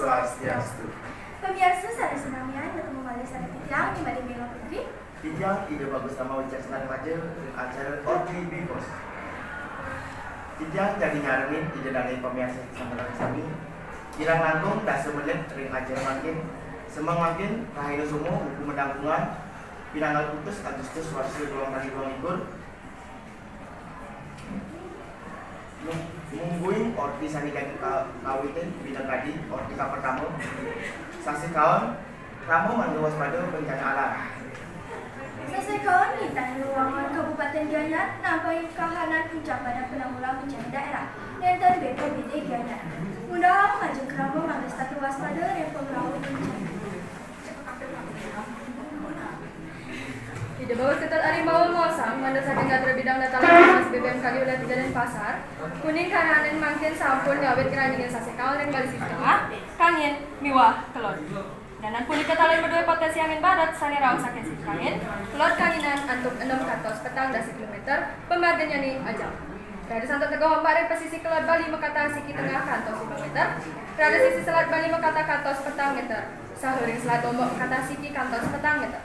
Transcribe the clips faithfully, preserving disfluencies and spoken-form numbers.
Swastiastu. Pamiarsa sareng sinamian, ketemu malih sareng titiang, Ni Made Mela Putri. Titiang Ida Bagus Tama Wicak Senar Maja, acara Orti Bikos. Titiang jagi nyarengin Ida dané pamiarsa sareng sami. Kirang langkung dasa menit ring acara mangkin. Semeng mangkin, rahina sumo, wuku medangkungan, pinanggal kutus Agustus warsa dua belas dua likur. Mung-, mungguing orti sané jagi ka-, kawitin, pinaka kadi, orti kapertama, sasekaon, krama mangda waspada bencana alam. Sasekaon ngincang wewidangan Kabupatén Gianyar, nampi kahanan ucapan penanggulangan bencana daerah, nénten B P B D Gianyar. Ngudahang majeng krama mangda setata waspada ring pangrauh bencana. Ida Bagus Ketut Arimbawa maosang, mangda saking gatra bidang data layanan B B M K G wilayah tiga Denpasar, kuning kahanan mangkin sampun ngawit ngranjingin sasekaon ring Bali sisi tengah, kangin, miwah kelod. Danan punika taler madué poténsi angin barat sané rauh saking sisi kangin, kelod kanginan antuk enem kantos petang dasa kilometer, pamargannyané ajam. Raris antuk tegeh ombak ring pasisi kelod Bali makatah siki tengah kantos lima meter, raris sisi selat Bali makatah kantos petang meter, saha ring selat Lombok makatah siki kantos petang meter.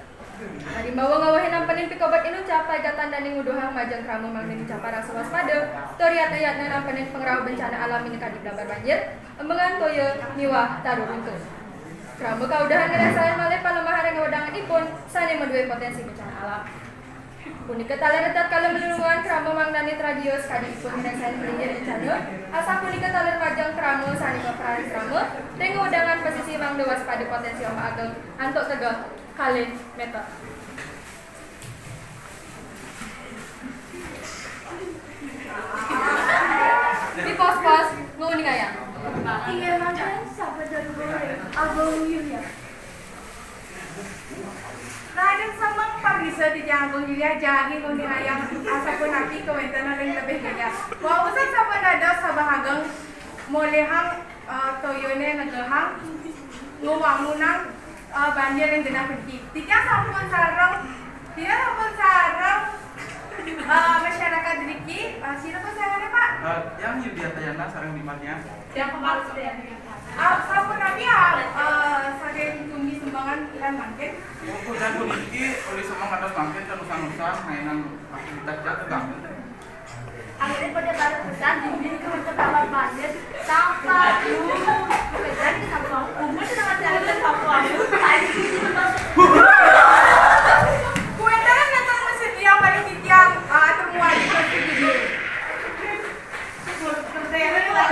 Arimbawa ngawehin nampenin pikobet inucap, paigetan dané nguduhang majeng krama mangda nicapang rasa waspada, tur yatna-yatna nampenin pangrauh bencana alam minakadi blabar banjir, embengan toya, miwah taru runtuh. Krama kaudahang ngresahang malih palemahan ring wewidanganipun sané madué poténsi bencana alam. Punika taler tatkala malungguhan krama mangdané tragiya sakadi ipun ngresahang malinggih rencana, asapunika taler majeng krama sané maparan krama ring wewidangan pasisi mangda waspada poténsi ombak ageng antuk tegeh kalih meter. Di pos-pos nguningayang. Inggih mangkin sampun dados Agung Yulia. Raden Semeng, pamirsa, titiang Agung Yulia jagi nguningayang asapunapi kawéntenan ring lebih Gianyar. Wau wusan sampun dados sabeh ageng molihang, eh, toyané negehang, ngwangunang, eh, banjir ring genah puniki. Titiang sampun sareng, titiang sampun sareng, eh, masyarakat driki, eh, sira pasahané, Pak? Eh, tiang Yudiatayana sareng Dimatnya. Tiang Kembar, tiang. Ah, sapunapi, ah, eh, saking Tumi Sembangan lan mangkin? Ujan puniki, uli Semeng atos mangkin, kan usan-usan, mainan aktivitas jaga ganggu. Akhirnya pada baru pesan, dinding ke tempat banjir, sampah, lu, pekerjaan ke sampah, umur ke tempat jalan dan sampah, lu, tadi. Kuéntenan datang masih tiang, paling tiang, ah, temuan di video.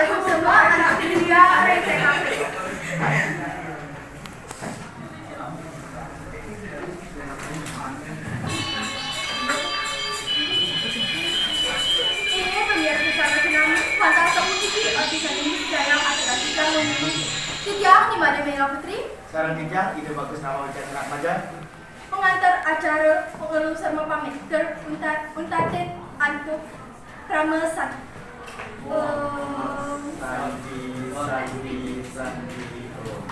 Semua anak dia, eh, Inggih, pamiarsa sareng sinami, wantah sapuniki, abdi sané dalam acara tiga minggu. Titiang Ni Made Mela Putri. Sareng titiang Ida Bagus Tama Wicak Senar Maja. Pengantar acara, pangulu sareng pamit, tur untat-, untatin antuk krama santi. Om. Santi, santi, santi, om.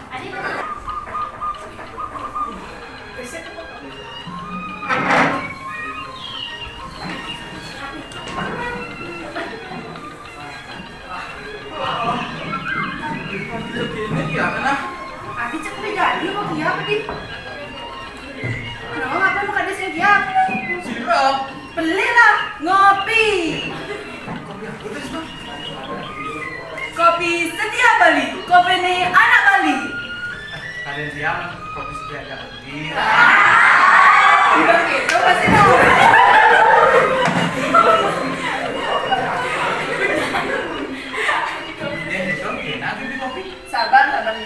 Ini ya, nah. Adi cek udah jadi apa kiap, Di? Kenapa nggak mau kades yang kiap? Sirup. Belilah ngopi. Kopi apa tuh, Bang? Kopi setia Bali, kopi nih anak Bali. Ada siang kopi setia aja Bali. Ah, udah gitu pasti tahu. Dia gitu, enak gitu kopi. Sabar, sabar.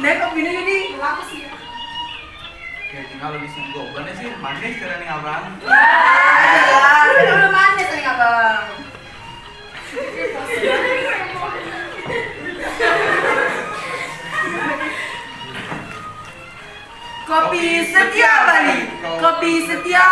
Nek, kopi ini jadi. Oke, tinggal di sini. Kok bukannya sih manis cara nih, Abang? Wah, udah manis nih, Abang. Kopi setia Bali, kopi setia